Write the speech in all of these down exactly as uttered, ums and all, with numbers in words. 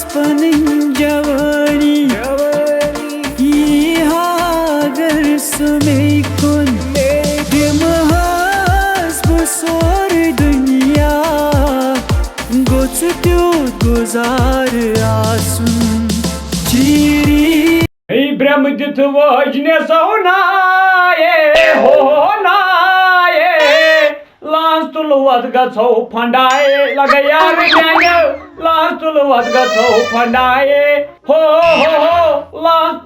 پنٕنۍ جوٲنی یی ہا اگر سُہ مے کُن، دِمہٕ ہس بہٕ سورُے دُنیا، گوٚژھ تیُتھ گُزارٕ آسُن۔ چیٖری۔ ہے برٛمہٕ دِتھ وٲجنہِ سۄنایے، ہو نایے، لانٛز تُلوَتھ گژھو پھنڈایے، لگے یار میانیو، لانٛز تُلوَتھ گژھو پھنڈایے، ہو ہو ہو، لانٛز۔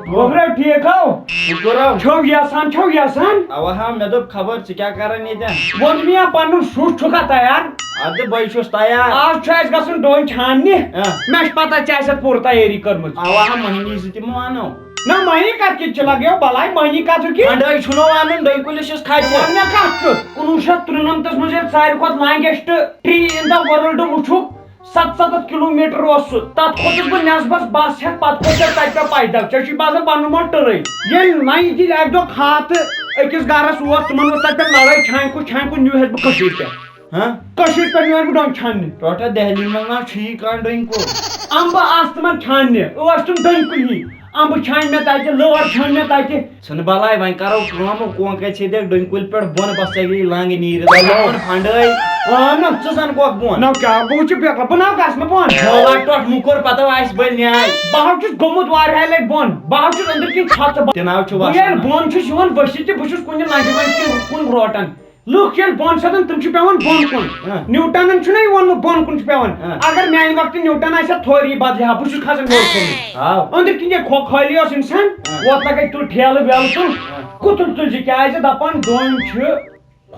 گوٚبرا، ٹھیٖک ہو؟ شُکر ہو۔ چھو یژھان، چھو یژھان؟ اوا ہا، مےٚ دوٚپ خبر ژٕ کیٛاہ کران ییٚتٮ۪ن؟ ووٚن مےٚ پنُن شُر چھُکھا تیار؟ اَدٕ بے چھُس تیار۔ آز چھُ اَسہِ گژھُن ڈوٗنۍ چھاننہِ۔ آ۔ مےٚ چھِ پتہ ژےٚ آسٮ۪تھ پوٗرٕ تیٲری کٔرمٕژ۔ اوا ہا، مٔہنی زٕ تہِ مہٕ اَنو۔ نہ، مٔہنی کتھ کِتھ چھِ لگیو بلاے، مٔہنی کتھ ہیوٚک یہِ؟ گنڈٲے چھُنو اَنُن، ڈوٗنۍ کُلِس چھِس کھچہِ۔ وَن مےٚ کتھ کیُتھ؟ کُنوُہ شیٚتھ تُرٛنَمتَس منٛز ییٚلہِ ساروی کھۄتہٕ longest tree in the world وٕچھُکھ، ستھ ستتھ کلوٗمیٹر اوس سُہ۔ تتھ کھوٚتُس بہٕ نٮ۪صبس بس ہٮ۪تھ، پتہٕ کھوٚت ژےٚ تتہِ پٮ۪ٹھ پیدل۔ ژےٚ چھُے باسان پنُن مول ٹٕرٕے۔ ییٚلہِ نَیہِ دِلہِ اکہِ دۄہ کھاتہٕ أکِس گرس ووت، تِمن اوس تتہِ پٮ۪ٹھ لڑٲے، چھانہِ کُس، چھانہِ کُس نیوٗہس بہٕ کٔشیٖرِ پٮ۪ٹھ۔ ہاں؟ کٔشیٖرِ پٮ۪ٹھ نیوٗہس بہٕ ڈوٗنۍ چھاننہِ۔ ٹوٹھا دہلی منٛز ما چھُ یی کانٛہہ ڈوٗنۍ کُل؟ امبہٕ آسہٕ تِمن چھاننہِ، ٲسۍ تِم ڈوٗنۍ کُلۍ ہی۔ امبہٕ چھانۍ مےٚ تتہِ، لٲر چھانۍ مےٚ تتہِ۔ ژھٕن بلاے، وۄنۍ کرو کٲم، کونٛکھ گژھِ ییٚتہِ ڈوٗنۍ کُلۍ پٮ۪ٹھ بۄن، بس ژےٚ گٔیی لانٛگہِ نیٖرِتھ۔ چلو۔ بۄن پھنڈٲے۔ آ، نہ۔ ژٕ زن گوکھ بۄن۔ نہ کیٛاہ، بہٕ وٕچھِ بیکلا، بہٕ نہ گژھٕ نہٕ بۄن۔ بولا ٹۄٹھ مُکُر، پتہٕ آسہِ بٔلۍ نیاے۔ بہٕ حظ چھُس گوٚمُت واریاہہِ لٹہِ بۄن، بہٕ حظ چھُس أنٛدٕرۍ کِنۍ ژھۄژٕ۔ تہِ نہ حظ چھُ بہٕ وسان۔ ییٚلہِ بۄن چھُس یِوان ؤسِتھ تہِ، بہٕ چھُس کُنہِ لنٛجہِ منٛز کِنۍ کُن روٹان۔ لُکھ ییٚلہِ بۄن سَدَن، تِم چھِ پٮ۪وان بۄن کُن۔ ہاں۔ نیوٹنن چھُنہ یہِ ووٚنمُت بۄن کُن چھُ پٮ۪وان۔ ہاں۔ اگر میانہِ وقتہٕ نیوٹن آسہِ ہا تھوٚر، یہِ بدلہِ ہا، بہٕ چھُس کھسان ہیوٚر کُن۔ ہاو۔ أنٛدٕرۍ کِنۍ یہِ کھو-، خٲلی اوس انسان، ہاں۔ وۄتھ لگے تُل ٹھیلہٕ ویلہٕ تُل۔ ہاں۔ کُتُل تُلزِ، کیازِ دپان ڈوٗنۍ چھِ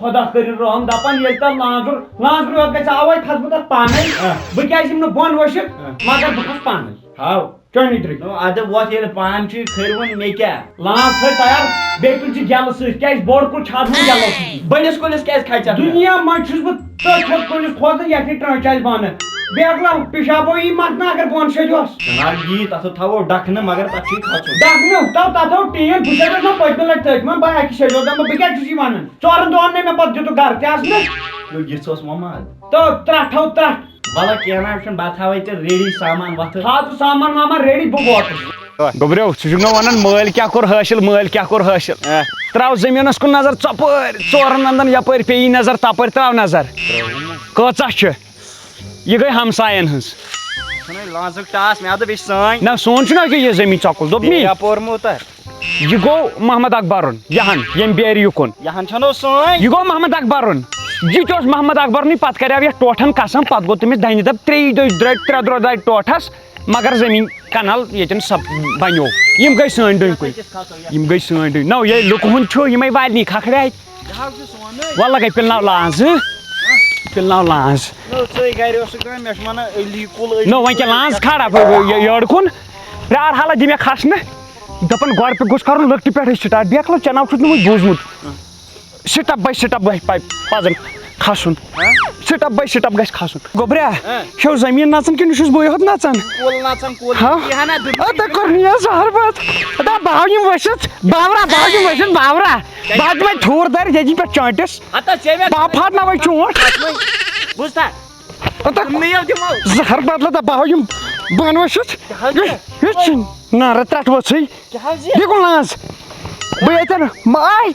خۄدا کٔرِن رحم، دپان ییٚلہِ تتھ لانٛزُر، لانٛزرٕ یوت گژھِ آوے کھسہٕ بہٕ تتھ پانے۔ ہاں۔ بہٕ کیازِ یِم نہٕ بۄن ؤسِتھ، ہاں۔ مگر بہٕ کھسہٕ پانے۔ ہاو۔ چٲنی ترٛٹھ۔ نو، ادٕ وۄتھ ییٚلہِ پان چھُے کھٔرۍ وُن، مےٚ کیٛاہ؟ لانٛز تھٲے تیار، بیٚیہِ تُلۍ ژٕ گٮ۪لہٕ سۭتۍ، کیٛازِ بوٚڑ کُل چھُ آسان گٮ۪لو سۭتی۔ بٔڑِس کُلِس کیٛازِ کھژِ اَتھ؟ دُنیا منٛز چھُس بہٕ تٔتھۍ ہیوٚر کُلِس کھوژان، یَتھ یہِ ٹرٛانٛچ آسہِ بنٛد۔ بیکلا پِشابو یی مَتھ نہ اگر بۄن سیوٚد یوس۔ جناب یی، تَتھ تھاوو ڈَکھنہٕ، مگر تَتھ چھُے کھژُن۔ ڈَکھنہٕ، تَو تَتھ تھاوو ٹیٖن، بہٕ چھُسَے دَپان پٔتمہِ لَٹہِ تٔتھۍ منٛز، بہٕ اَکہِ شیٚیہِ دۄہ دَپان، بہٕ کیٛاہ چھُس یہِ وَنان؟ ژورَن دۄہَن نے مےٚ پَتہٕ دیُتُکھ گَرٕ، کیٛاہ آسہٕ مےٚ؟ یُتھ یہِ ژھوٚس وۄماد۔ تہٕ ترٛٹھ تھاو ترٛٹھ۔ وَلہٕ کینٛہہ نہ حظ چھُنہٕ، بہٕ تھاوَے ژےٚ ریڈی سامان وۄتھٕ۔ تھاو ژٕ سامان وامان ریڈی، بہٕ ووتُس۔ گوٚبریو، ژٕ چھُکھ مےٚ وَنان مٲلۍ کیٛاہ کوٚر حٲصِل، مٲلۍ کیٛاہ کوٚر حٲصِل؟ اہ۔ ترٛاو زٔمیٖنَس کُن نظر ژۄپٲرۍ، ژورَن اَندَن یَپٲرۍ پیٚیی نظر، تَپٲرۍ ترٛاو نظر۔ کۭژاہ چھِ؟ یہِ گٔے ہمساین ہٕنٛز۔ چھُنہٕ لانٛزُک ٹاس، مےٚ دوٚپ یہِ چھِ سٲنۍ۔ نہ، سون چھُنہ أکیٛاہ یہِ زٔمیٖن ژۄکُل، دوٚپ مے۔ یہِ اَپور موٗتر۔ یہِ گوٚو محمد اکبرُن، یہِ ہن، ییٚمہِ بیرِ یُکُن۔ یہِ ہن چھَنہٕ سٲنۍ۔ یہِ گوٚو محمد اکبرُن۔ یہِ تہِ اوس محمد اکبرُنٕے، پتہٕ کریاو یَتھ ٹوٹھن قسم، پتہٕ گوٚو تٔمِس دَنہِ دَب ترٛیٚیہِ دۄہہِ درٛٲے، ترٛےٚ دۄہ درٛاے ٹوٹھس، مگر زٔمیٖن کنال ییٚتٮ۪ن سب بنیو۔ یِم گٔے سٲنۍ ڈوٗنۍ کُلۍ۔ یِم گٔے سٲنۍ ڈوٗنۍ۔ نو، ییٚلہِ لُکہٕ ہُنٛد چھُ، یِمے والنی کھکھرے اَتہِ۔ یہِ حظ چھُ سونُے۔ وَلہٕ گٔے پِلناو لانٛز، ہہ؟ پِلناو لانٛز۔ نو، ژٕے گرِ اوسُکھ دَپان، مےٚ چھُ وَنان علی کُل، علی نو، وۄنۍ کیٛاہ کُل۔ لانٛز کھڑا، یہِ، یہِ، یہِ، یٔڑ کُن۔ پیار حالہ دِ مےٚ کھسنہٕ۔ دَپان گۄڈٕ پٮ۪ٹھ گوٚژھ کَرُن لٔٹہِ پٮ۪ٹھٕے start۔ بیکلو، ژےٚ ناو چھُتھ نہٕ وُنہِ بوٗزمُت۔ Step by step گژھِ پَ-، پَزَن کھسُن۔ ہہ؟ Step by step گژھِ کھسُن۔ گوٚبریا، ہہ؟ چھو زٔمیٖن نَژان کِنہٕ یہِ چھُس بٕے یوت نَژان؟ کُل نَژان، کُل۔ ہہ؟ یہِ ہنا دُنیا۔ اَدٕ کوٚر نہٕ یہِ زہر بَتھ۔ اَدا بہٕ ہاو یِم ؤسِتھ۔ باورا، بہٕ ہاو یِم ؤسِتھ، باورا۔ بہٕ ہا دِمَے تھوٗر دَرِ ییٚتی پٮ۪ٹھ چٲنٛٹِس۔ ہتا ژےٚ مےٚ بہٕ ہا پھاٹناوَے چونٛٹھ۔ بوٗزتھا؟ ہتا تِمنٕے یو دِمو۔ زہر بدلہٕ تہٕ بہٕ ہاو یِم بانہٕ ؤسِتھ۔ کیٛاہ حظ یہِ؟ یہِ چھُ نارٕ ترٛٹھ ؤژھٕے۔ کیٛاہ حظ یہِ؟ بیٚیہِ کُن لانٛز۔ بہٕ ییٚتٮ۪ن ماے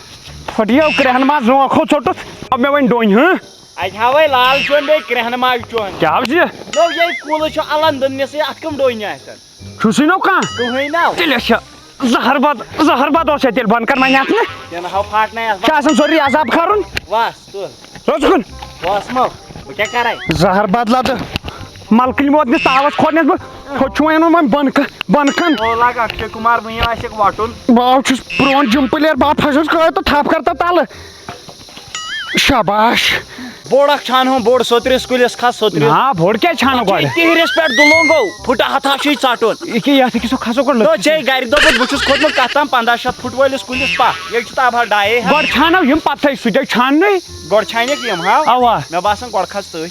پھٹیو کرٛٮ۪ہن منٛز زونٛکھو ژوٚٹُتھ۔ آو مےٚ وۄنۍ ڈوٚنۍ، ہٕنٛہ؟ اَتہِ ہاوَے لال چون بیٚیہِ کرٛٮ۪ہن ماجہِ چون۔ کیٛاہ حظ یہِ؟ نو، یے کُل چھُ الن دٕننِسٕے، اَتھ کٕم ڈوٚنۍ آسَن؟ چھُسٕے نو کانٛہہ۔ کٕہٕنۍ نو۔ تیٚلہِ چھا زہر بد، زہر بد اوس اَتہِ تیٚلہِ بۄنہٕ کَر وۄنۍ اَتھ نہٕ؟ تیٚلہِ ہاو پھاٹنَے اَتھ۔ چھُ آسان ضروٗری عذاب کَرُن۔ وَس، تُل۔ روٚژ کُن۔ وَس مو، بہٕ کیٛاہ کَرَے؟ زہر بد لَدٕ۔ مَلکٕلۍ موت نِس تاوَس کھوٚت نِس بہٕ۔ ہُہ چھُ وۄنۍ اَنُن وۄنۍ بۄنہٕ کَ-، بۄنہٕ کَن۔ او لَگ اَکھ شے کُمار وٕنہِ آسٮ۪کھ وَٹُن۔ بہٕ ہاو چھُس پرٛون gym player، بہٕ ہا پھَسیوس کٲتۍ تہٕ تھَپھ کَر تہٕ تَلہٕ۔ شاباش۔ بوٚڑ اکھ چھانہٕ ہون، بوٚڑ سوٚترِس کُلِس کھس، سوٚترِس۔ نا، بوٚڑ کیٛازِ چھانہٕ پتہٕ چھُ گۄڈٕ؟ تِہرِس پٮ۪ٹھ دُلونگو، پھُٹہٕ ہتھا چھُے ژٹُن۔ یہِ کیٛاہ، یتھ أکِس کھسو گۄڈٕ نہ، لٔکرِ ژےٚ سۭتۍ؟ گرِ دوٚپُتھ، بہٕ چھُس کھوٚتمُت کتھ تام پنٛداہ شیٚتھ پھُٹ وٲلِس کُلِس پتھ۔ ییٚتہِ چھُ تابہا ڈایے ہتھ۔ گۄڈٕ چھانو یِم پتھے، سُہ تہِ چھاننٕے۔ گۄڈٕ چھانکھ یِم، ہاو؟ اوا۔ مےٚ باسان، گۄڈٕ کھس ژٕے۔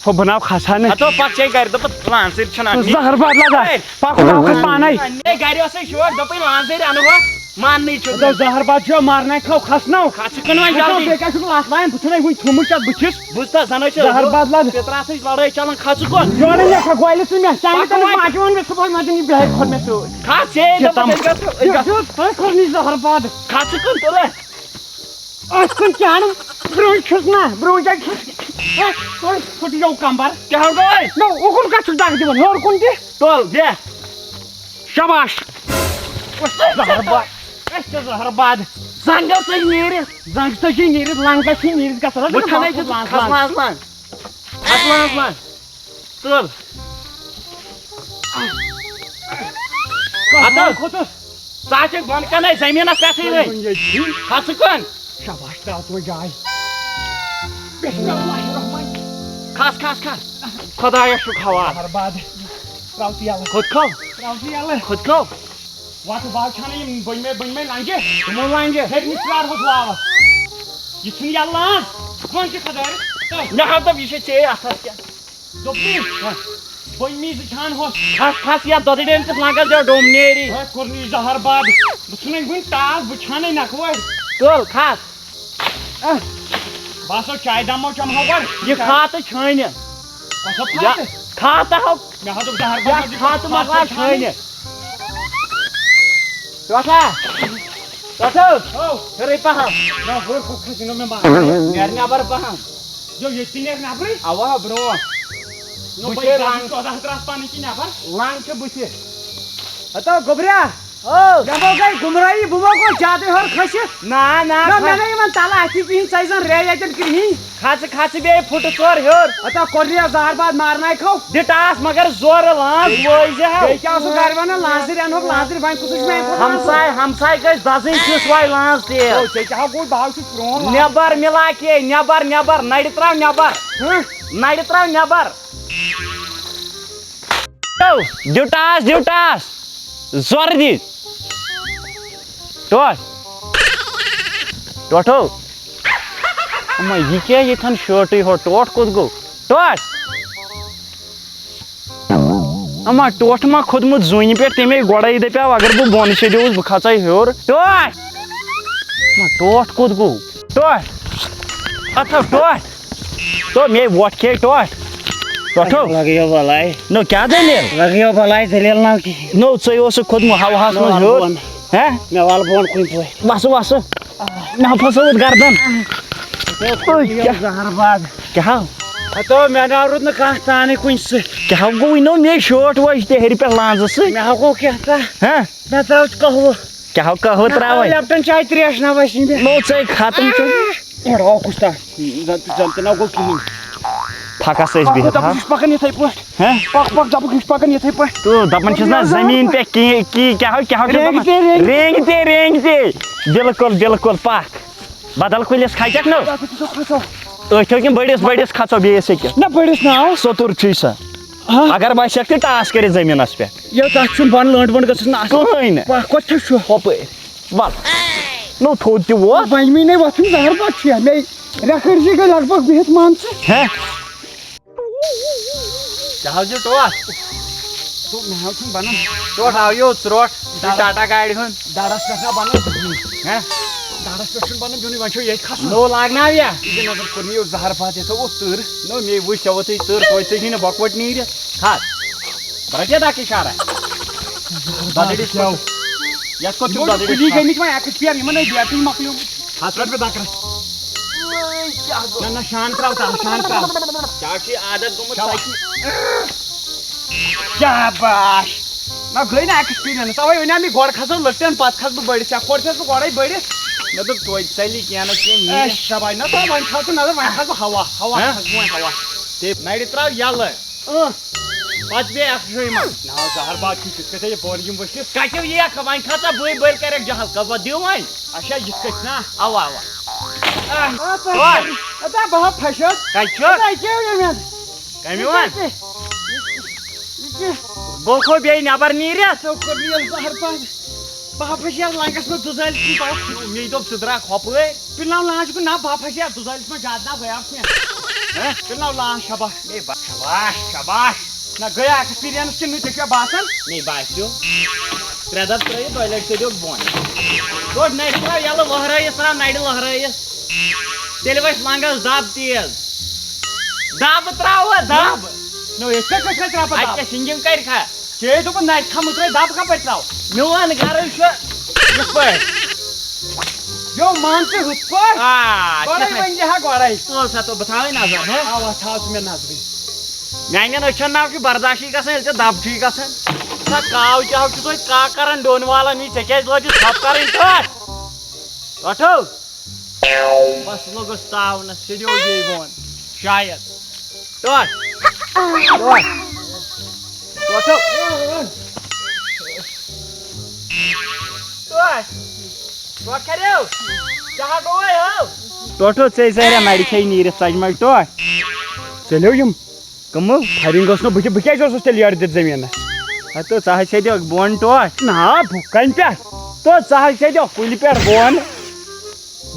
ہُہ، بہٕ ناو کھسہٕ ہا نہٕ۔ ہتو، پتہٕ چھے گرِ دوٚپُتھ، لانسٕر چھُنہٕ اننٕے۔ زہر بد لگا۔ ہے۔ پکھ، بہٕ کھسہٕ پانے۔ ہے، گرِ اوسے شوق، دوٚپُے، لانسٕر انہٕ ہا۔ ماننٕے چھُ نہٕ۔ زہر باد چھُ مارنَے، کھو کھسنو۔ کھژٕ کٕن وۄنۍ کھسنو، جلدی۔ بیٚیہِ کیٛاہ چھُکھ لَتھ لایان؟ بہٕ چھُنَے وٕنہِ تھوٚمُت چھَتھ بٕتھِس۔ بوٗزتھا، زَن حظ چھِ زہر باد لَد۔ پِتراتھٕچ لڑٲے چلان، کھژٕ کُن۔ یورٕ نہ سا گۄلہِ ژٕ مےٚ، چانہِ پَکھ تٔمِس وۄنۍ۔ ماجہِ ووٚن مےٚ صُبحن، مےٚ دوٚپ، یہِ بیٚہہِ کھۄت مےٚ سۭتۍ۔ کھژ، یے یہِ دَپان تَمہِ چھِ گژھِ، یہِ دیُت، ہے، کوٚر نہٕ یہِ زہر باد۔ کھژٕ کُن تُلہٕ۔ أتھۍ کُن کیٛاہ اَنُن؟ برٛونٛہہ چھُس نا، برٛونٛہہ چھُس۔ ہے، ہے، پھُٹ یو کمبر۔ کیٛاہ گوٚو؟ نہ، اُکُن کَتھ چھُکھ دَگ دِوان؟ ہیوٚر کُن تہِ؟ تُل، بیٚہہ۔ شاباش۔ زہر باد۔ أسۍ چھِ زہر باد۔ زنٛگس چھِ نیٖرِتھ۔ زنٛگہٕ سۭتۍ چھِ نیٖرِتھ، لنٛگس چھِ نیٖرِتھ گژھان۔ وۄنۍ تھاونے چھِ لنٛگ، لنٛگ۔ اَصلان، اَصلان۔ تُل۔ اَدٕ۔ کھوٚتُس۔ ژٕ ہا چھَکھ بۄنہٕ کَنَے زٔمیٖنَس پٮ۪ٹھٕے وۄنۍ۔ وۄنۍ ییٚتہِ چھُ۔ کھسہٕ کُن۔ شاباش، ترٛاو ژٕ وۄنۍ جاے۔ بسم اللہ الرحمن۔ کھس، کھس، کھس۔ خۄدایَس چھُکھ حوالہٕ۔ زہر باد۔ ترٛاو ژٕ یَلہٕ۔ کھوٚت کھو۔ ترٛاو ژٕ یَلہٕ۔ کھوٚت کھو۔ وَتہٕ وَتہٕ چھَنہٕ یِم بٔنۍ مےٚ، بٔنۍ مےٚ لنٛجہِ۔ تِمو لنٛجہِ۔ ہیٚرمِس پیٛارہوس واوَس۔ یہِ ژھٕن یَلہٕ لانٛز۔ وۄنۍ چھِ خۄدایَس۔ نہ ہا، دوٚپ، یہِ چھےٚ ژےٚ اَتھَس کیٛاہ؟ دوٚپمَے، بٔنۍ مےٚ زٕ چھان ہۄس۔ کھس، کھس یَتھ دۄدٕ ڈیمہِ کِس لنٛگَس، یَتھ ڈوٚم نیری۔ ہے، کوٚر نہٕ یہِ زہر باد۔ بہٕ ژھٕنَے وٕنہِ ٹاس، بہٕ چھانَے نَکھٕ وۄرِ۔ تُل، کھس۔ بہٕ ہسا چایہِ دامو چمہٕ ہا گۄڈٕ۔ یہِ کھاتہٕ چھٲنِتھ۔ کۄس ہا یا کھاتہٕ؟ کھاتہٕ ہاو۔ مےٚ ہا دوٚپ زہر یا باد کھاتہٕ مۄکلاو چھٲنِتھ۔ ٹوٹھا۔ ٹوٹھو۔ ہو۔ ہیوٚرُے پہم۔ نہ، ہیوٚر کُن کھسہِ نہٕ مےٚ مانُن۔ نیرٕ نٮ۪بر پہم۔ یو، ییٚتہِ تہِ نیرٕ نٮ۪برٕے۔ اوا، برونٛٹھ۔ نہ، بہٕ بہٕ چھُسے چھُس لنٛگ۔ ژۄداہ ترٛکھ پنٕنۍ کِنۍ نٮ۪بر۔ لنٛگ چھِ بٕتھِ۔ ہتو گوٚبریا۔ او۔ مےٚ ما گٔے گُمرٲہی، بہٕ ما گوٚوس زیادَے ہیوٚر کھٔسِتھ؟ نہ، نہ، نہ، کھس۔ مےٚ نہ یِوان تَلہٕ اَتھِ کِہیٖنۍ، ژَے زَن ریٚیہِ اَتٮ۪ن کِہیٖنۍ۔ کھژٕ، کھژٕ بیٚیہِ فُٹہٕ ژور ہیوٚر۔ ہتا کوٚر یہِ زہر باد مارناے کھو۔ دِ ٹاس مگر زورٕ لانٛس وٲے زِ ہا۔ بیٚیہِ کیٛاہ اوسُکھ گرِ وَنان، لانٛسٕے رَنہوکھ، لانٛسٕے وۄنۍ کُس وٕچھِ مےٚ اَمہِ کھۄتہٕ لانٛس؟ ہمساے، ہمساے گٔژھۍ دَزٕنۍ، تِژھ وایہِ لانٛس تیز۔ او، ژےٚ کیٛاہ ہا گوٚو، بہٕ ہا چھُس پرٛون لانٛس۔ نٮ۪بر مِلا کے، نٮ۪بر، نٮ۪بر، نَرِ ترٛاو نٮ۪بر۔ ہہ؟ نَرِ ترٛاو نٮ۪بر۔ دِو ٹاس، دِو ٹاس۔ زورٕ دِتھ۔ ٹوٹھ۔ ٹوٹھو۔ اما، یہِ کیٛاہ ییٚتھٮ۪ن شٲٹٕے ہو؟ ٹوٹھ کوٚت گوٚو؟ ٹوٹھ۔ اما، ٹوٹھ ما کھوٚتمُت زوٗنہِ پٮ۪ٹھ؟ تَمے گۄڈَے دَپیٛاو، اگر بہٕ بۄنہٕ شیٚدیووُس، بہٕ کھژَے ہیوٚر۔ ٹوٹھ۔ اما، ٹوٹھ کوٚت گوٚو؟ ٹوٹھ۔ اَتھ ہا ٹوٹھ۔ تو مے وۄٹھ کھے ٹوٹھ۔ ٹوٹھو۔ لگیو بلاے۔ نو کیا دلیل؟ لگیو بلاے، دلیل نہ کی۔ نو ژے اوس کھوٚتمُت ہواہس منٛز ہیوٚر۔ بۄن۔ ہہ؟ مےٚ وال بۄن کُنہِ پٲٹھۍ۔ وسہٕ وسہٕ۔ مےٚ ہا پھسٲوٕتھ گردن۔ اوے، کیٛاہ؟ زہر باد۔ کیٛاہ ہا؟ ہتو، مےٚ نہ روٗد نہٕ کانٛہہ تانٕے کُنہِ سۭتۍ۔ کیٛاہ ہا گوٚو؟ وٕنۍ نو مے شٲٹ وٲج تہِ ہیٚرِ پٮ۪ٹھ لانٛزٕ سۭتۍ۔ مےٚ ہا گوٚو کیٛاہ تام۔ ہہ؟ مےٚ ترٛٲو کہوٕ۔ کیٛاہ ہو کہوٕ ترٛاوَے؟ لیپٹن چاے ترٛیش نہ وَسہِ مےٚ۔ نو ژے ختم چھُ۔ اڑاو کُس تام۔ زن تہِ، زن تہِ نہ گوٚو کِہیٖنۍ۔ پھکس ٲسۍ پکھ بِہِتھ، دَپُکھ، ہا؟ یہِ چھُ پکان یِتھَے پٲٹھۍ۔ ہہ؟ پکھ، پکھ، دَپُکھ، یہِ چھُ پکان یِتھَے پٲٹھۍ۔ تو دَپان چھِس نہ، زٔمیٖن پٮ۪ٹھ کی، کی کیٛاہ ہو، کیٛاہ ہو چھِ رینٛگۍ دَپان؟ تے، رینٛگۍ۔ رینٛگۍ تے، رینٛگۍ تے۔ بِلکُل، بِلکُل، پکھ۔ بدل کُلِس کھسٮ۪کھ نہ۔ اَتھ چھُ سُہ کھسان۔ أتھۍ ہو کِنہٕ بٔڑِس، بٔڑِس کھسو بیٚیِس أکِس؟ نہ، بٔڑِس نہ آو۔ سوٚتُر چھُے سا۔ ہہ؟ اگر وَسٮ۪کھ تہِ ٹاس کٔرِتھ زٔمیٖنَس پٮ۪ٹھ۔ یہِ تَتھ چھُنہٕ بۄنہٕ لٔنٛڈ ؤنٛڈ گٔژھٕس نہٕ آسٕنۍ۔ کٕہٕنۍ نہٕ۔ پَکھ کوٚت چھَکھ چھُ؟ ہۄپٲرۍ۔ وَل۔ نو تھوٚد تہِ ووت۔ وۄنۍ مےٚ نے وۄتھُن زہر بَتہٕ چھُ مےٚ۔ رٮ۪کھٕرۍ زِ گٔے لگ بگ بِہِتھ مان ژٕ۔ ہے۔ کیٛاہ حظ چھُ ٹوٹھ؟ دوٚپ، مےٚ حظ چھُنہٕ بَنان۔ ٹوٹھ آو یو ژروٹ۔ یہِ دَرَس، ٹاٹا گاڑِ ہُنٛد۔ دَرَس پٮ۪ٹھ نا بَنان زٕہٕنۍ۔ ہہ؟ دَرَس پٮ۪ٹھ چھُنہٕ بَنان بیوٚنُے، وۄنۍ چھُ ییٚتہِ کھَسُن۔ نوٚو لاگناو یا؟ یہِ نظر کوٚر مےٚ یہِ زَہر بَتھ، یہِ تھٲوٕو تٕر۔ نو، مے وٕچھ، ژےٚ ووتُے تٕر، توتہِ ژےٚ چھے نہٕ بۄکوَٹ نیٖرِتھ۔ کھَس۔ بہٕ رَٹہٕ یَتھ اَکھ اِشارہ۔ دۄدٕڈِس کیٛاہ؟ کھوٚت۔ یَتھ کوٚت چھُکھ دۄدٕڈِس کھوٚت؟ گٔمٕتۍ وۄنۍ ایکسپیر، یِمَن ٲسۍ بیٹری مۄکلیومُت۔ ہَتھ رۄپیہِ بَکرَس۔ نہ، نہ، شان ترٛاو تَتھ، شان ترٛاو۔ ژےٚ چھُے عادت گوٚمُت شاباش۔ سۄ۔ شاباش۔ نہ، گٔے نہ ایکسپیرینس۔ اَوَے وَنیٛاو مےٚ گۄڈٕ کھسو لۄکٹٮ۪ن، پَتہٕ کھسہٕ بہٕ بٔڑِس۔ ژےٚ کھوڑ چھَس بہٕ گۄڈَے بٔڑِس۔ مےٚ دوٚپ توتہِ ژَلہِ کینٛہہ نَتہٕ کینٛہہ اے نیٖرِتھ۔ شاباش، نہ تہٕ وۄنۍ کھسہٕ نظر، وۄنۍ کھسہٕ بہٕ ہوا، ہوا ہہ؟ کھسہٕ بہٕ وۄنۍ ہوا۔ تے نَرِ ترٛاو یَلہٕ۔ اۭں۔ پَتہٕ بیٚیہِ اَکھ شٲیِم اَکھ۔ نہ، زہر باد چھُ تِتھ کٔٹھۍ یہِ بورِ یِم ؤسِتھ۔ کَتہِ یِیَکھ؟ وۄنۍ کھسا بٕے بٔلۍ کَرٮ۪کھ جہل۔ کَتھ وَتھ دِیِو وۄنۍ؟ اچھا، یِتھ کٔٹھۍ نا؟ اَوا، اَوا۔ آہ، آ، ژٕ اوے۔ اَدا بہٕ ہا پھَشوس۔ کَتہِ چھُ؟ اَدا یہِ کیٛاہ وَنیٛومُت؟ کَمہِ وَن؟ یہِ کیٛاہ؟ یہِ کیٛاہ؟ بہٕ گوٚو بیٚیہِ نٮ۪بَر نیٖرِتھ۔ ژےٚ کوٚر مےٚ ییٚلہِ زہر باد۔ بہٕ ہا پھَسیٛاس لنٛگَس منٛز دُزٲلِس منٛز۔ مے دوٚپ ژٕ درٛاکھ ہۄپٲرۍ۔ پِلناو لانٛچ کُن، نہ، بہٕ ہا پھَسیٛاس دُزٲلِس منٛز زیادٕ نہ گٔیاوُس مےٚ۔ ہہ؟ پِلناو لانٛچ شاباش۔ مے با-، شاباش، شاباش۔ نہ گٔیا ایکسپیرینس کِنہٕ نہٕ، ژےٚ چھُیا باسان؟ مے باسیو۔ ترٛےٚ دۄہ ترٛٲیِتھ دۄیہِ لَٹہِ سیٚدیوکھ بۄن۔ گۄڈٕ نرِ تھاو یَلہٕ، وۄہرٲیِتھ ترٛاو نرِ لۄہرٲیِتھ۔ تیٚلہِ وَسہِ لنٛگَس دَب تیز۔ دَب ترٛاو وۄنۍ، دَب۔ نو، ییٚتہِ کَتہِ، کَتہِ، کَتہِ ترٛاو پَتہٕ اَتہِ دَب؟ کیٛاہ سِنٛگِم کَرِ کھا؟ ژےٚ دوٚپُن نرِ تھاو مہٕ ترٛٲے دَب، کَپٲرۍ ترٛاو؟ میون گَرٕ چھُ یِتھ پٲٹھۍ۔ یو، مان ژٕ ہُتھ پٲٹھۍ۔ آ، گۄڈَے ژےٚ ؤنۍ زِ ہا گۄڈَے۔ تُل سا، تُل، بہٕ تھاوَے نظر، ہہ؟ اَوا، تھاو ژٕ مےٚ نظرٕے۔ میانٮ۪ن أچھن ناو چھُ برداشٕے گژھان، ییٚلہِ ژےٚ دب چھُے گژھان۔ سا کاو کیٛاہ چھُ توتہِ کا کران ڈوٗنۍ والان یہِ، ژےٚ کیٛازِ لٲج یہِ ژھۄپ کرٕنۍ ٹٲٹھ؟ ٹٲٹھو؟ بس لوٚگُس تاونس، سیٚدیو گٔے بۄن۔ شاید۔ ٹٲٹھ۔ ٹٲٹھ۔ ٹٲٹھو۔ ٹٲٹھ۔ ٹٲٹھ کریو۔ کیٛاہ گوٚوے ہو؟ ٹٲٹھو، ژےٚ زہریا نرِ چھے نیٖرِتھ سجہِ منٛز ٹٲٹھ۔ ژےٚ لیو یِم۔ کٕمو؟ فرنگ اوس نہٕ بہٕ تہِ، بہٕ کیٛازِ اوسُس تیٚلہِ یورٕ دِتھ زٔمیٖنَس؟ ہا، تہٕ ژٕ ہا چھے دِ بۄن ٹوٹھ۔ نہ، بہٕ کَمہِ پٮ۪ٹھ؟ تہٕ ژٕ ہا چھے دِ کُلہِ پٮ۪ٹھ بۄن۔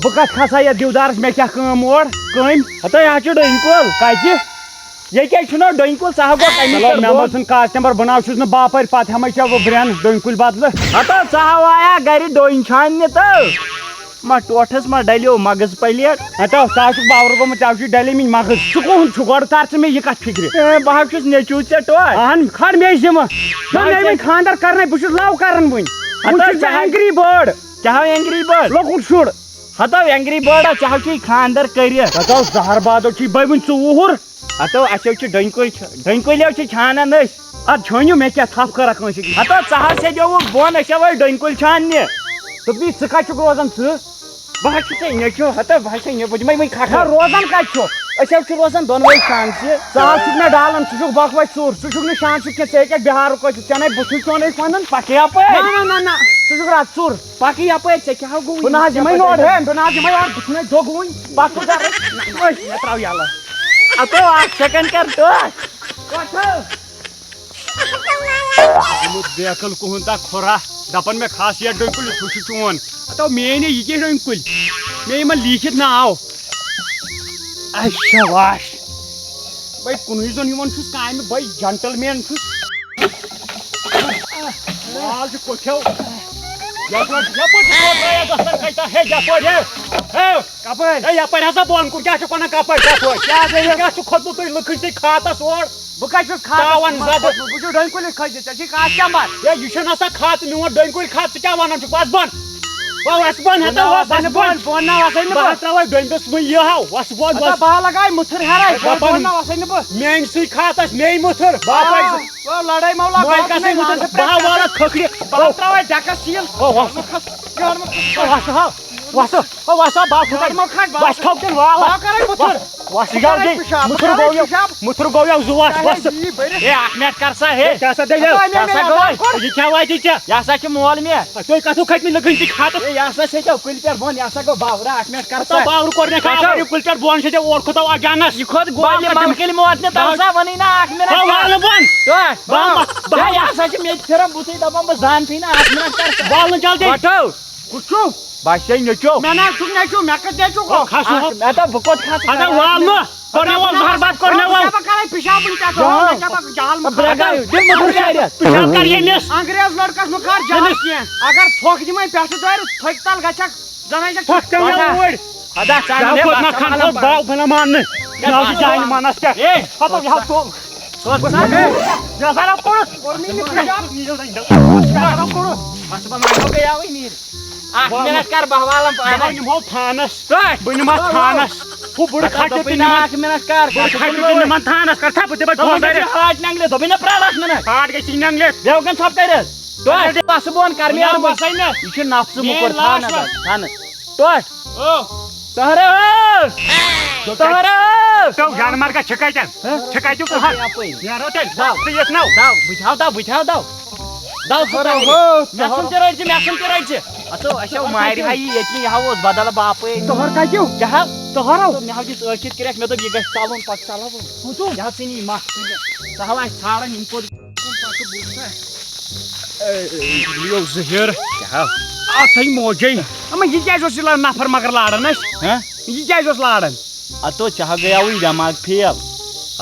بہٕ کَتھ کھسہٕ ہا یَتھ دیودارَس، مےٚ کیٛاہ کٲم اور؟ کٔمۍ؟ ہَتہٕ یہِ ہا چھُ ڈوٗنۍ کُل۔ کَتہِ؟ یہِ کیٛازِ چھُنہٕ ڈوٗنۍ کُل؟ ژٕ ہا گوٚو کَمہِ چلو، پٮ۪ٹھ مےٚ بۄن؟ ما ژھٕن کاسٹمر، بہٕ نہ حظ چھُس نہٕ باپٲرۍ، پَتہٕ ہٮ۪مَے ژےٚ بہٕ برٛٮ۪ن ڈوٗنۍ کُلۍ بدلہٕ۔ ہَتہٕ ژٕ ہا وایہ گَرِ ڈوٗنۍ چھاننہِ تہٕ۔ ما ٹوٹھس ما ڈلیو مغز پلیٹ؟ ہتو، ژٕ ہا چھُکھ باورٕ گوٚمُت، ژےٚ ہا چھُے ڈلیمٕتۍ مغز۔ ژٕ کُہُنٛد چھُکھ گۄڈٕ؟ تر ژٕ مےٚ یہِ کتھ فکرِ۔ اے، بہٕ ہا چھُس نیٚچوٗ ژےٚ ٹوٹھ۔ اہن، کھڑ مےٚ ذمہٕ۔ نہ، بہٕ مےٚ چھُس وۄنۍ خانٛدر کرنے، بہٕ چھُس love کران وُنہِ۔ وُنہِ ہتو، چھُس ژٕ بہٕ ہا angry bird۔ کیٛاہ ہو angry bird؟ لۄکُٹ شُر۔ ہتو، angry bird ہا، ژےٚ ہا چھُے خانٛدر کٔرِتھ۔ ہتو، زہر بادو چھُے بے وُنہِ ژوٚوُہ وُہُر۔ ہتو، اَسہِ حظ چھِ ڈوٗنۍ کُلۍ چھِ-، ڈوٗنۍ کُلۍ حظ چھِ چھانان أسۍ۔ اَدٕ چھٲنِو مےٚ کیٛاہ، تھپھ کٔرا کٲنٛسہِ أکِس؟ ہتو، ژٕ حظ سیٚدیووُکھ بۄن، أسۍ ہاوے ڈوٗنۍ کُلۍ چھاننہِ۔ دوٚپمَے، ژٕ کَتہِ چھُکھ روزان ژٕ؟ بہٕ حظ چھُس ژےٚ نیٚچوٗ، ہتو، بہٕ حظ چھُسے نیٚچوٗ، بہٕ دِمے وۄنۍ کھکھر۔ نہ، روزان کَتہِ چھُکھ؟ أسۍ حظ چھِ روزان دۄنوَے شانسہِ۔ ژٕ حظ چھُکھ مےٚ ڈالان، ژٕ چھُکھ بۄکھ وَچہِ ژوٚر، ژٕ چھُکھ نہٕ شانسہِ کینٛہہ، ژےٚ کیٛاہ بِہارُک کٲشُر، ژےٚ نَے بُتھُے چون أسۍ وَنان۔ پَکھ یَپٲرۍ۔ نہ، نہ، نہ، نہ، ژٕ چھُکھ رَژھ ژوٚر۔ پَکھ یَپٲرۍ، ژےٚ کیٛاہ ہا گوٚوُے؟ بہٕ نہ حظ یِمَے نور، ہے، بہٕ نہ حظ یِمَے اور، بہٕ چھُس نَے دۄگوٕنۍ۔ پَکھ ژٕ گَرٕ۔ مےٚ ترٛاو یَلہٕ۔ ہتو، اکھ second کر ٹٲٹھ۔ کۄٹھو۔ گوٚمُت بے عقل کُہُنٛد تا کھُرا۔ دپان مےٚ کھس یتھ ڈوٗنۍ کُلِس، ہُہ چھُ چون۔ ہتو میٲنۍ ہے، یہِ کیٛاہ ڈوٗنۍ کُلۍ؟ مےٚ یِمن لیٖکھِتھ ناو۔ اچھا واش۔ بے کُنُے زوٚن یِوان چھُس کامہِ، بے gentleman چھُس۔ مال چھُ کوٚٹھیو۔ یپٲرۍ، یپٲرۍ چھُ کوٚٹھ، ہے، دفتر کھسہِ تا، ہے، یپٲرۍ، ہے، ہے۔ کپٲرۍ؟ ہے، یپٲرۍ ہسا بۄن کُن، کیٛاہ چھُ ونان کپٲرۍ، کپٲرۍ؟ کیٛاہ دٔلیٖل؟ کیٛاہ چھُ کھوٚتمُت تُہۍ لُکن سۭتۍ کھاتس اور؟ بہٕ کتہِ چھُس کھاتس تاوان منٛز زدٕ۔ کھوٚتمُت؟ بہٕ چھُس ڈوٗنۍ کُلِس کھٔسِتھ، ژےٚ چھُے کاسٹمر۔ ہے، یہِ چھُنہٕ آسان کھاتہٕ میون ڈوٗنۍ کُلۍ کھاتہٕ، ژٕ کیٛاہ ونان چھُکھ؟ وس بۄن۔ وَ-، وَس بۄن، بہٕ ہتا نہ وَس، وَسَے وَس نہٕ بۄن۔ بۄن، بۄن نہ وَسَے نہٕ بہٕ بہٕ۔ ہا ترٛاوَے ڈوٗنۍ بِس وٕنۍ یہِ ہاو، وَس بۄن، ہتا وَس۔ بہٕ ہا لگاوٕ مُتھٕر ہٮ۪رَے، بۄن دَپان نہ وَسَے نہٕ بہٕ۔ میٛانہِ سۭے کھاتس، میٛے مُتھٕر، باپٲرۍ آ، سۭتۍ۔ آ، لڑٲے مولا مالکس گوٚو ہے نہٕ مُتھٕر، مُتھٕر بہٕ ہا پرٛٮ۪تھ والہٕ کھکھرِ۔ بہٕ ہا ترٛاوَے ڈٮ۪کَس سیٖل۔ او، وَس۔ یورٕ مہٕ کھس، یورٕ مہٕ کھس۔ او، وَس ہا، وَس۔ او وسا، باو پھُکر۔ یارٕ ما کھاج، باو وَس تھاوکٮ۪ن وال۔ باو کَرَے مُتھٕر۔ وَس، وَس، یہِ باو جلدی۔ کَرَے پِشاب، مُتھٕر باو گوٚو کَرَے یَو، پِشاب۔ مُتھٕر گوٚو یَو زُوَس، کیٛاہ وَس۔ یی بٔرِتھ؟ اے، اَکھ مِنٹ کَر سا، ہے۔ ہے، کیٛاہ سا دٔلیٖل؟ ہتا مےٚ کیٛاہ سا مےٚ گوٚو؟ یاد کوٚر۔ یہِ کھٮ۪وان تہِ ژےٚ؟ یہِ ہسا چھُ مول مےٚ۔ ہے، تُہۍ کَتھ ہُو کھٔتۍ مٕتۍ لٔگٕنۍ تہِ کھاتَس؟ ہے، یہِ ہسا چھےٚ ژےٚ کُلہِ پٮ۪ٹھ بۄن، یہِ ہسا گوٚو باورا، اَکھ مِنٹ کَر سا۔ ہتا باورٕ کوٚر مےٚ کھاتہٕ۔ خبر یہِ کُلہِ پٮ۪ٹھ بۄن چھےٚ ژےٚ اورٕ کھوٚتو اَکھ جانَس۔ یہِ کھوٚت گولہِ باو مَلکٕلۍ موت نہٕ، تَلہٕ سا وَنٕے نہ اَکھ مِنٹ ہا، کَر۔ والہٕ بۄن۔ ہے، باو، باو۔ ہے، یہِ ہسا چھِ مےٚ تہِ پھِران بُتھٕے، دَپان بہٕ زانتھٕے نہٕ، اَکھ مِنٹ کَر سا۔ والہٕ جلدی۔ وَٹھو۔ کُس چھُو؟ بہٕ ہا چھُسے نیٚچو۔ مےٚ نہ حظ چھُکھ نیٚچو، مےٚ کَتہِ نیٚچو گوٚو؟ کھَس نہ۔ اَتھ، اَتھ ہا بہٕ کوٚت کھَسہٕ؟ ہَتہٕ ہا وال نہٕ، کوٚر مےٚ وال زَہر بَتہٕ، کوٚر مےٚ وال۔ بہٕ کیٛاہ بہٕ کَرَے پِشاب وٕنہِ پٮ۪ٹھ؟ جان۔ مےٚ کیٛاہ بہٕ جہل مہٕ برٛگاہ کھاو۔ دیُت مےٚ بہٕ شاید۔ پِشاب کَر ییٚمِس؟ انگریز لڑکس مہٕ کَر جہل کینٛہہ۔ اگر تھۄکھ دِمَے پٮ۪ٹھٕ دورِ، تھۄکہِ تل گژھکھ، زَنہٕ آسٮ۪کھ تھۄکھ ژٕ۔ کَمہِ آیہِ اوٗرۍ؟ خدا ژٕ اَن مےٚ بہٕ بَس، بہٕ اَن بہٕ بہٕ نہ ماننہٕ۔ مےٚ آو بہٕ جانہِ منَس پٮ۪ٹھ۔ ہے۔ ہَتو یہِ ہا تُل۔ ژٕ وَن سا۔ یہِ ہسا رَب کوٚرُس۔ کوٚر مےٚ یہِ پِشاب۔ یہِ ہسا رَب کوٚرُس۔ بَس بہٕ مانو گٔیاوٕے نیٖرِتھ۔ اکھ وَلہٕ۔ مِنٹ کر، بہٕ والَم پانَے۔ بہٕ نِمہو تھانَس۔ کَتھ؟ بہٕ نِمَس تھانَس۔ ہُہ بُڑٕ مےٚ کھَٹہِ دوٚپُے تہِ نا نِمَن۔ اکھ مِنٹ کر۔ بُڑٕ کَتھ کھَٹہِ تہِ وَنو؟ نِمَن تھانَس۔ کر تھا بہٕ دِمَے دوٚپُن فون مےٚ ڈایریکٹ۔ چھِ ہارٹ نٮ۪نٛگلِتھ۔ دوٚپُے نا پرٛار اکھ مِنٹ۔ ہارٹ گژھِ نٮ۪نٛگلِتھ۔ بیوکن ژھۄپ کٔرِتھ۔ ٹوٹھ۔ وَسہٕ بہٕ وَن کر مےٚ وَنو یارٕ بہٕ۔ وَسَے نہٕ۔ یہِ چھُ نفژٕ میٛٲنۍ موٚکُر لاش تھانَس وَس۔ منٛز۔ تھانَس۔ ٹوٹھ۔ او۔ طاہرہ! طاہرہ! تو جانور کا چھکا کیا؟ ہاں؟ چھکا کیوں کہا؟ یپٲرۍ۔ نیرو تیٚلہِ۔ دَو۔ ژٕ یَتھ ناو۔ دَو، بہٕ تھاوٕ دَو، بہٕ تھاوٕ دَو۔ دَو ژٕ طاہرہ، تَتہِ۔ ہو، مےٚ ژھُن طاہرہ۔ تہِ رٔٹۍ زِ، مےٚ ژھُن تہِ رٔٹۍ زِ۔ ہتو، أسۍ ہاو مارِ ہا یہِ ییٚتہِ نہٕ، یہِ ہاو اوس بدل باپٲے۔ طاہر کتیو؟ کیٛاہ ہاو؟ طاہر ہاو۔ مےٚ ہاو دِژ ٲشِتھ کرٛٮ۪کھ، مےٚ دوٚپ یہِ گژھِ ژَلُن، پتہٕ ژَلو بہٕ۔ ہُہ ژوٚل؟ یہِ ہاو ژٕ نی مَس ژٕ نہِ۔ ژٕ ہاو آسہِ ژھانٛڈان یِم کوٚت۔ اے، یِیو زہر۔ کیٛاہ؟ اتھے موجے۔ اما، یہِ کیٛازِ اوس یہِ لا-، نفر مگر لاران اَسہِ؟ ہہ؟ یہِ کیٛازِ اوس لاران؟ اتو ژےٚ ہا گٔیاوٕے دٮ۪ماغ فیل۔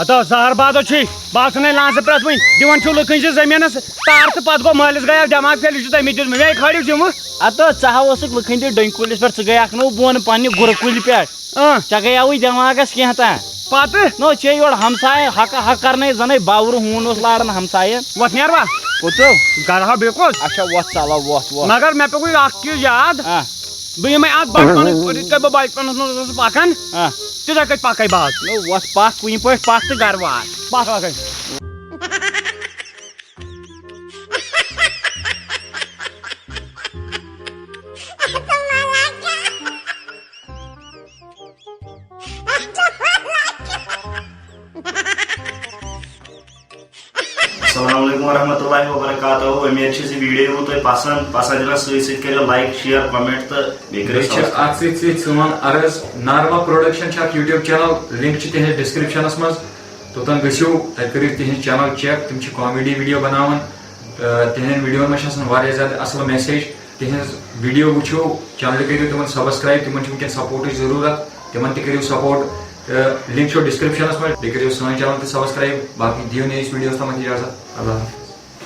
ہتو زہر بادو چھُے، باسان ہے لانٛسہٕ پرٛٮ۪تھ وٕنۍ۔ دِوان چھُو لُکن زِ زٔمیٖنس تار تہٕ پتہٕ گوٚو مٲلِس گٔیاو دٮ۪ماغ پھیلہِ، یہِ چھُ تٔمی دیُتمُت۔ مے کھٲلِو جِمہٕ۔ ہتو ژٕ ہا اوسُکھ لُکن تہِ ڈٔنۍ کُلِس پٮ۪ٹھ، ژٕ گٔیکھ نہٕ بۄن پننہِ گُرٕ کُلہِ پٮ۪ٹھ۔ اۭں۔ ژےٚ گٔیاوٕے دٮ۪ماغس کینٛہہ تام۔ پتہٕ؟ نو ژےٚ یورٕ ہمسایہِ حقہٕ حق کرنے، زنے باورٕ ہوٗن اوس لاران ہمسایہِ۔ وۄتھ نیر وا؟ کوٚت پیوٚو؟ گرٕ ہا بیٚیہِ کوٚت؟ اچھا وۄتھ ژلو وۄتھ وۄتھ۔ مگر مےٚ پیوٚو اکھ چیٖز یاد۔ آ۔ بہٕ یِمے اتھ بچپنس، یِتھ کٔنۍ بہٕ بچپنس منٛز اوسُس پکان، آ۔ تِتھے کٔنۍ پکے بہٕ آز۔ نو وۄتھ پکھ کُنہِ پٲٹھۍ پکھ تہٕ گرٕ وات۔ پکھ لگے۔ السلام علیکم ورحمۃ اللہ وبرکاتہ۔ امید چھِ زِ ویڈیو یِیو تۄہہِ پسند، پسند یِنس سۭتۍ سۭتۍ کٔرِو لایک، شیئر، کمنٹ تہٕ بیٚیہِ کٔرِو بیٚیہِ چھِ subscribe۔ اتھ سۭتۍ سۭتۍ سون عرض، ناروا پروڈکشن چھِ اکھ یوٹیوب چینل، لنک چھِ تِہنٛدِ ڈسکرپشنس منٛز، توٚتن گٔژھِو، تتہِ کٔرِو تِہنٛز چینل چیک، تِم چھِ کامیڈی ویڈیو بناوان، تہٕ تِہنٛدٮ۪ن ویڈیون منٛز چھِ آسان واریاہ زیادٕ اصل میسیج۔ تِہنٛز ویڈیو وٕچھِو، چینلہِ کٔرِو تِمن سبسکرایب، تِمن چھِ وٕنکیٚن سپورٹٕچ ضروٗرت، تِمن تہِ کٔرِو سپورٹ۔ تہٕ لِنک چھو ڈسکرپشنس منٛز، بیٚیہِ کٔرِو سٲنۍ چینل تہِ سبسکرایب۔ باقٕے دِیِو نٔیِس ویڈیوس تامتھ اجازت، اللہ حافظ۔